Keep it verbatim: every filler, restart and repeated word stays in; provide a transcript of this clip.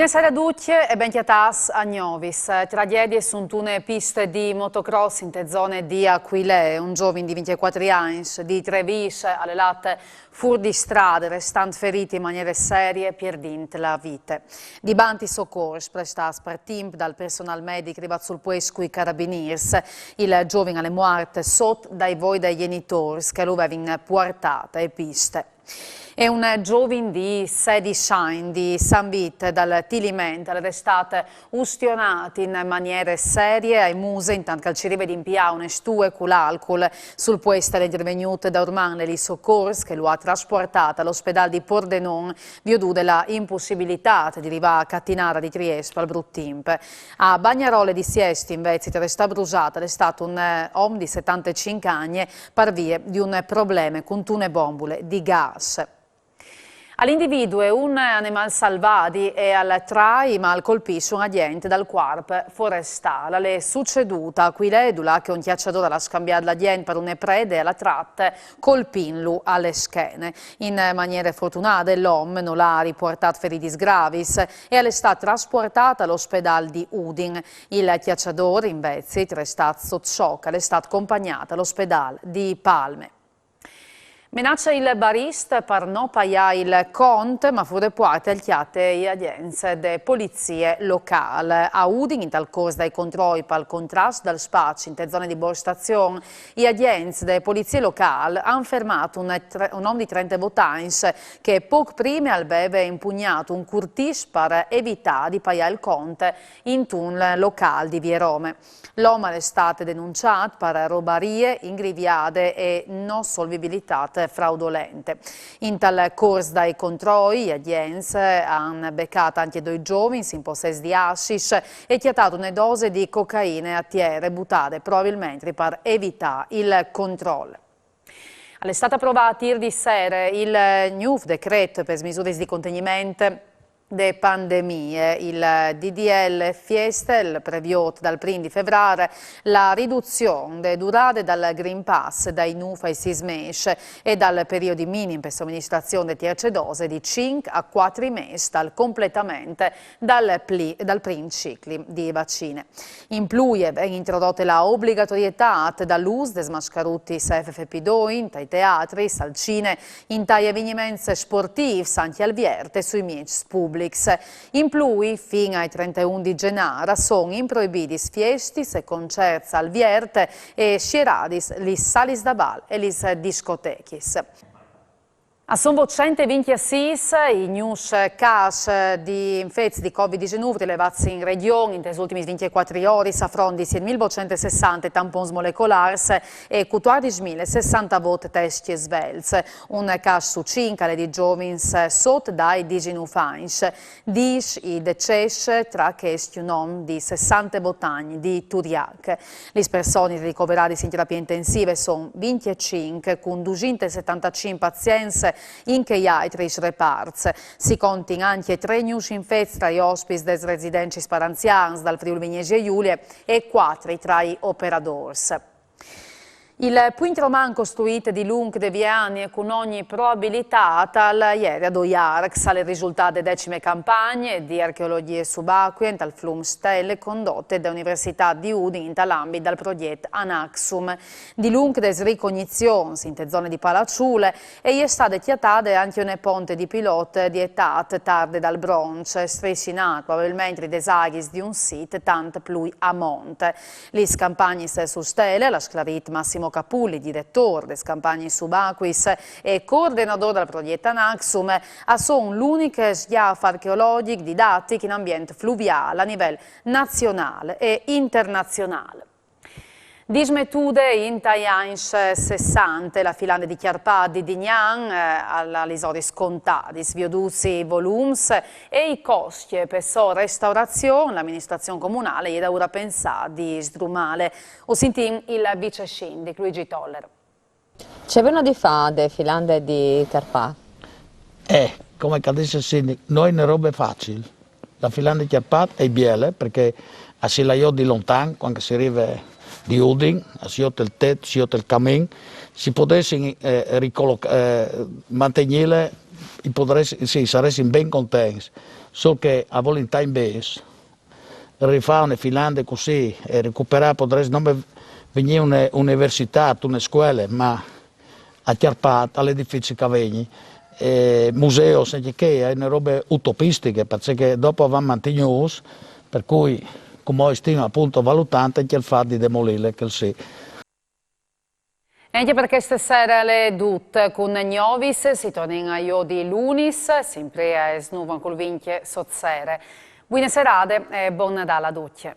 Buine sere a ducj e ben cjatâts a Gnovis. Tragjedie suntune piste di motocross inte zone di Aquilee. Un zovin di vincjecuatri agns di Trevis al è lât fûr di strade, restant ferit in maniere serie, pierdint la vite. Dibanti socors prestâts par timp dal personal medic rivât sul puest cui carabinîrs. Il zovin al è muart sot dai voi dai gjenitôrs che lu vevin puartât ae piste. E un zovin di sedis agns di San Vît dal Tiliment al è restât ustionât in maniere serie ae muse, intant che al cirive di impiâ une stue cul alcul. Sul puest al è intervegnût daurman i socors che lu à traspuartât al ospedâl di Pordenon, viodude la impussibilitât di rivâ a Catinara di Triest pal brut timp. A Bagnarole di Siest, invezit, al è restât brusât, al è stât un, eh, om di setantecinc agns par vie di un probleme cuntune bombule di gas. Al individue un animâl salvadi e al trai, ma al colpìs un agjent dal cuarp forestâl. Al è sucedût a Aquilee, dulà che un cjaçadôr al à scambiât l'agjent par une prede e al à trat, colpintlu ae schene. In maniere fortunade l'om nol à ripuartât feridis gravis e al è stât traspuartât al ospedâl di Udin. Il cjaçadôr, invezit, restât sot soc, al è stât compagnât al ospedâl di Palme. Menace il barist par no paiâ il cont, ma fûr de puarte al cjate i agjents de polizie locâl. A Udin, intal cors dai controi pal contrast dal spaç inte zone di Borg Stazion, i agjents de polizie locâl a àn fermât un tre-, un om di trentevot agns che pôc prime al veve impugnât un curtìs par evitâ di paiâ il cont intun locâl di vie Rome. L'om al è stât denunciât par robarie, ingriviade e no solvibilitât fraudolente. Intal cors dai controi, i agjents a àn becât ancje doi zovins in possès di aschis e cjatât une dose di cocaine a tiere, butade probabilmentri par evitâ il control. Al è stât aprovât îr di sere il gnûf decret pes misuris di contegniment de pandemie. Il D D L Fieste al previôt dal prin di Fevrâr la riduzion de durade dal Green Pass dai nûf ai sîs mês e dal periodi minim pe soministrazion de tierce dose di cinc a cuatri mês dal completament dal pli-, dal prin cicli di vaccine. In plui e ven introdote la obligatorietât dal ûs des mascarutis F F P doi intai teatris, al cine, intai evigniments sportîfs ancje al viert e sui mieçs publics. In plui, fin ai trenteun di Zenâr, a son improibidis fiestis e concerts al viert e sieradis lis salis da bal e lis discotechis. A son vot cent e vincjesîs i gnûfs câs di infets di Covid disenûf rilevâts in regjon intes ultimis vincjecuatri oris, a front di siet mil vot cent e sessante tampons molecolârs e cutuardis mil e sessantevot test svelts. Un câs su cinc al è di zovins sot dai disenûf agns. Dîs i decès, tra chescj un om di sessantevot agns di Turiac. Lis personis ricoveradis in terapie intensive a son vincjecinc, cun dusinte e setantecinc pazients in chei altris reparts. Si contin ancje trê gnûfs infets tra i ospits des residencis par anzians dal Friûl Vignesie Julie e cuatri tra i operadôrs. Il puint roman costruît dilunc de vie Anie, cun ogni probabilitât al jere a doi arcs, al è risultât de decime campagne di archeologjie subacue intal flum Stele, condote de Universitât di Udin intal ambit dal progjet Anaxum. Dilunc des ricognizions, inte zone di Palaçule, e je stade cjatade ancje une ponte di pilot di etât tarde dal bronç, strissinât probabilmentri des aghis di un sît tant plui a mont. Lis campagnis sul Stele, al à sclarît Massimo Capulli, diretôr des campagnis subacuis e coordenadôr dal progjet Anaxum, a son l'unic sgjâf archeologjic didatic in ambient fluviâl a nivel nazionâl e internazionâl. Dismetude intai agns sessante, la filande di Cjarpât di Dignan, eh, al à lis oris contadis, viodûts i volums e i coscj pe sô restaurazion, la aministrazion comunâl e je daûr a pensâ di sdrumâle. O sintìn il vicesindic Luigi Toller. Ce vevino di fâ de filande di Cjarpât? Eh, come che al dîs il sindic, no je une robe facil. La filande di Cjarpât e je biele, parcè che si la jôt di lontan, cuant che si rive di Udin, si jôt il tet, si jôt il camin, si podessin, eh, ricoloc-, eh, mantignîle, i podessin, sì, saressin ben contents. Sol che a volintà in bes rifà une filande cussì e ricuperâ, podrès nome vignî une universitât, une scuele, ma a cjarpât al è dificil che a vegni. E museus, ancje chê e je une robe utopistiche, parcè che dopo a van mantignûts, par cui, cumò i stin apont valutant ancje il fat di demolîle, chel sì. E ancje par cheste sere al è dut, cun Gnovis si tornin a jodi lunis, simpri a Esnuvon cul vincj sot sere. Buine serade e bon Nadâl a ducj.